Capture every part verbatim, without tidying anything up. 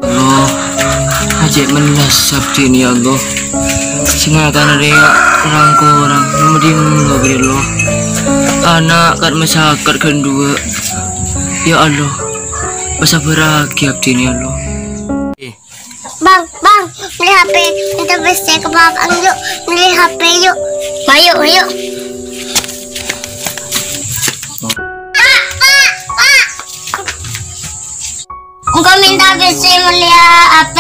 Allah, ajjhâ' mellas abdhina, ya Allah. Sè ngakana rèya rang-korang, nomor dimma bâri' Allah. Ana' kan masakat ghân duwâ'. Ya Allah, pasabbhârraghi abdhina, ya Allah. Bang, Bang, mellè H P. Minta pèssè ka Bapa'en, yu'. Mellè H P, yu'. Mayu, mayu. Pa', Pa', Pa'. Engko' minta pèssè mellèya H P.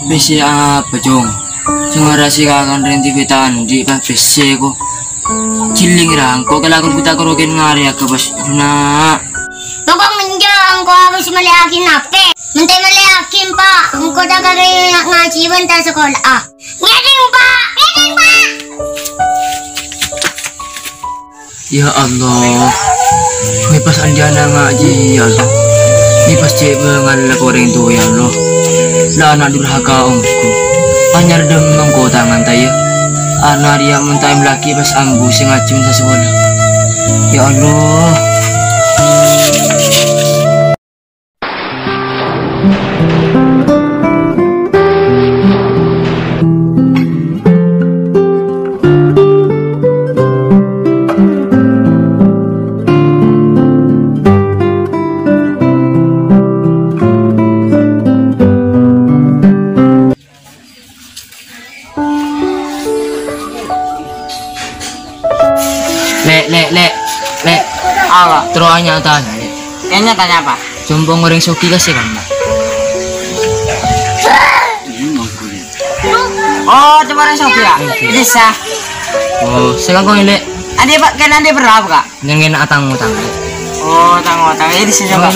Pèssè apa, Cong? Sè ngarasè kakan rèng tibit andi' pas pèssè, ko'. Jhelling ra, engko' kalakon ghun ta' karokèn ngarèya ka pas, na'. Pokok menja engko' abis mellèyaghi H P. Mènta mellèyaghi, Pa'. Engko' ta' karè ngajhi bân ta' sakola. Ngèdhing, Pa'. Ngèdhing, Pa'. Ya Allah, mè' pas andi'na ngajhi, ya Allah. Mè' pas cè' bângalla orèng towa, ya Allah. La ana' durhaka ongghu. Anyar dhâmmèng ko' tangan ta', ya. Ana' rèya mon ta' èmellèyaghi pas ambu sè ngajhi bân ta' sakola. Ya Allah. Lè', Lè', Lè', Lè'. Apa? Terro nya-tanya, Lè'. Nya-tanya apa? Sompong orèng soghi kasè, kan, Pak? Oh, coma orèng soghi, ya? Bisa. Oh, sè kangkong, Lè'. Andi', Pak, kan andi' berapa, Kak? Nyanggèna atang-otang. Oh, atang-otang. Iyâ, di sini, Pak.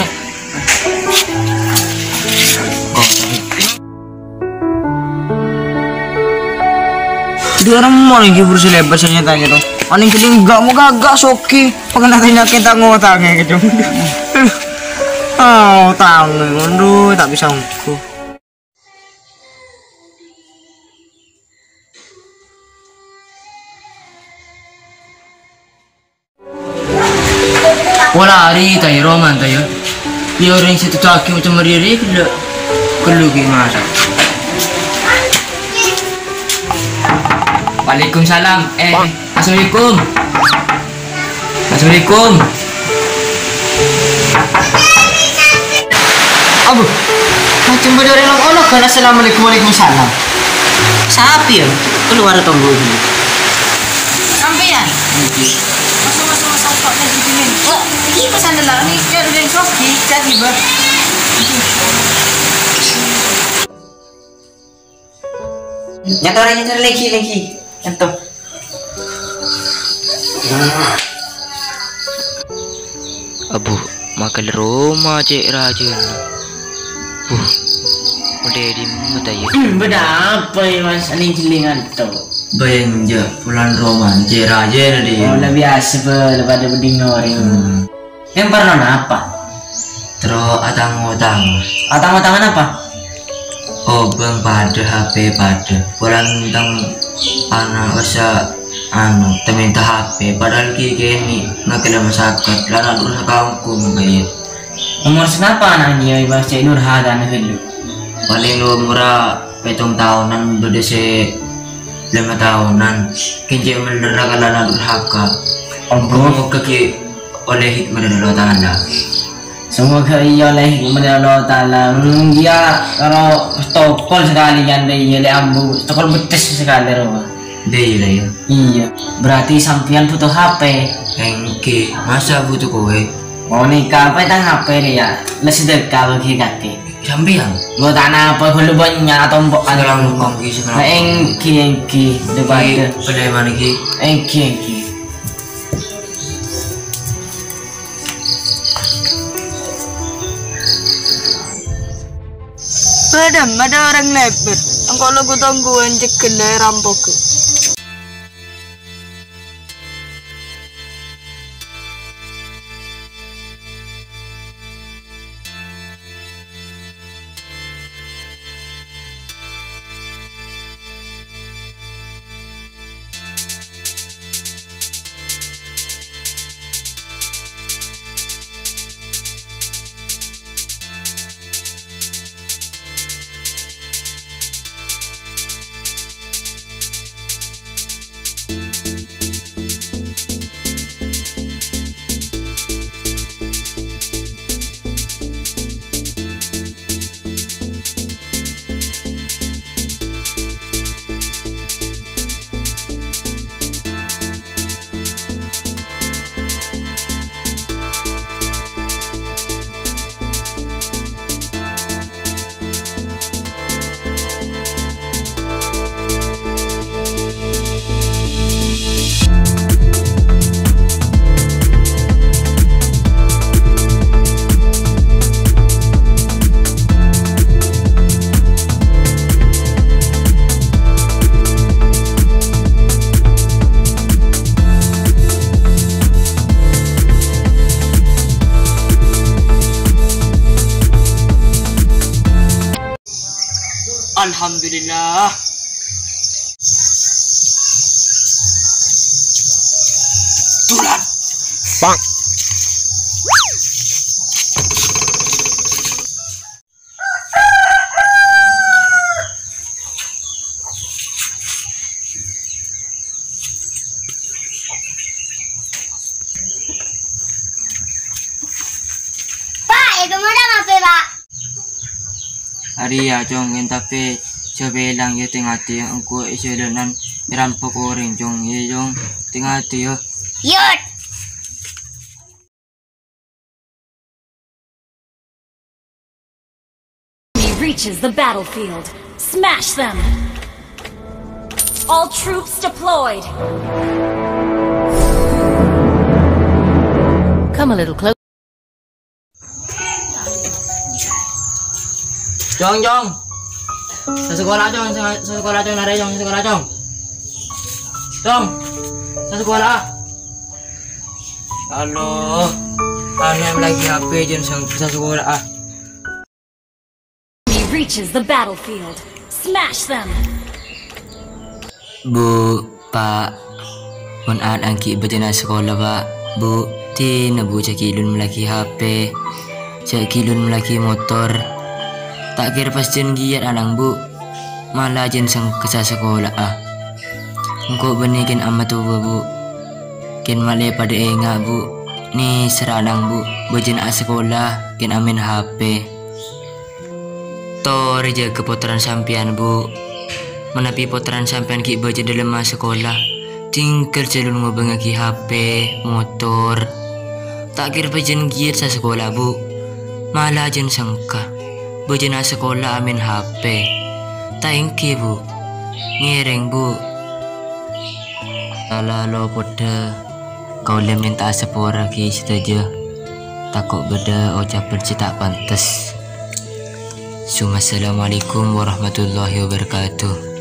Dâ' remma nèng ghibur sè lèbât sè nyatana to. Anèng ghelling ga' mo ghâgghâ' soghi. Pangènna tanya'aghi ta' ngotangè gitu. Ah, otang, aduh, ta' bisa ongghu. Pola arè ta' iyâ, Roman ta' iyâ. Iyâ orèng sè totto'aghi macem rèya-rèya ghellâ'. Ghellâ' ghi' mara. Waalaikumsalam. Eh, assalamualaikum. Assalamualaikum. Abu, macem bâdâ orèng nong-onong kan assalamualaikum, waalaikumsalam. Sapa ya? Keluar tonggo dulu. Sampèyan? Masuk, masuk, masuk, masuk, masuk, masuk. Oh, ini pesan dulu. Ini, ya, udah yang sok, di chat, di bawah. Nyator, nyator lagi, lagi. Nyator. Abu, makan roma cè' rajâna. Buh, udah di mata ya. Hmm, bâdâ apa ya, Mas? Aning jelingan to. Bâjâ, polana roma cè' rajâna, Dè. Oh, lebbi asep, lebbi padâ bhâdhing orèng. Hmm. Yang parlo napa? Terro atang-otang. Atang-otangan apa? Obâng padâ, H P padâ. Polana tang ana' kassa' anu, ta' mènta H P. Padahal ghi' kènè' ngakèlè masakat. La ana' durhaka ongghu mangkaya. Omor sanapa ana' nèya, Mas, cè' durhakana ghâllu? Palèng omorra pèttong taonan, bâdâ sè lèma taonan. Kèng cè' mellèr ra kalana durhaka. Ongghu. Moghâ ghi' ollè hikmah dhâri Allah Ta'ala. Semoga iyâ ollè hikmah dhâri Allah Ta'ala. Hmm, iyâ karo stokol sakalèyan, iyâ lè' ambu, stokol bettes sakalè rowa. Dè, iyâ, iyâ. Iyâ, berarti sampèyan buto H P. Èngghi, masa buto kowe? Monèka, apa tang H P rèya? La sedekah bagi kakè. Sampèyan? Lo tanah apa, ghâllu bânnya' tompo'an. Sekarang ngomong, Ki, sekarang. Èngghi, èngghi, debat. Ki, bâdâ mana, Ki? Èngghi, èngghi. Bâdâ, bâdâ orèng lèbât. Engko' lo gu-tongguwân jhâghâlla èrampoghâ. Alhamdulillah. Dulat. Bang. Pa', è ḍimma ḍâ' mapè, Pa'? Arèya, Cong, èn tapè jhâ' pèlang, yâ, tè-ngatè, yâ, engko' è jhâlânan èrampok orèng, Cong, yâ, Cong, tè-ngatè, yâ. Yut! Enemy reaches the battlefield. Smash them! All troops deployed! Come a little closer. Cong, Cong. Sasekola, Cong. Sa-, sasekola, Cong. Narè, Cong. Sasekola, Cong. Cong. Sasekola. Alo. Anè lagi H P jhân sang-, sasekola, ah. Enemy reaches the battlefield. Smash them! Bu, Pa', mon an-, angghi' bâjâna sakola, Pa'. Bu, dinah, Bu, jhâ' ghi' lon mellèaghi H P, jhâ' ghi' lon mellèaghi motor. Ta' kèra pas jhân giyât ana'na, Bu. Mala jhân sengka sasekola'a. Engko' bânnè kèng amma' towa, Bu. Kèng malè paḍâ enga', Bu. Nèserra ana'na, Bu. Bâjâna asakola, kèng amèn H P. Torè jâgâ pottrana sampèyan, Bu. Manabi pottrana sampèyan ghi' bâjâ ḍâlemma sakola, tinggal jhâlun ngobângaghi H P, motor. Ta' kèra bâjâna giyât sasakola, Bu. Mala jhân sengka. Bâjâna asakola amèn H P. Ta' èngghi, Bu. Ngèrèng, Bu. Sala lo poḍḍhâ. Kaulâ mènta'a sapora ghi' sadhâjâ. Tako' bâḍâ ocabhân sè ta' pantes. Summa assalamualaikum warahmatullahi wabarakatuh.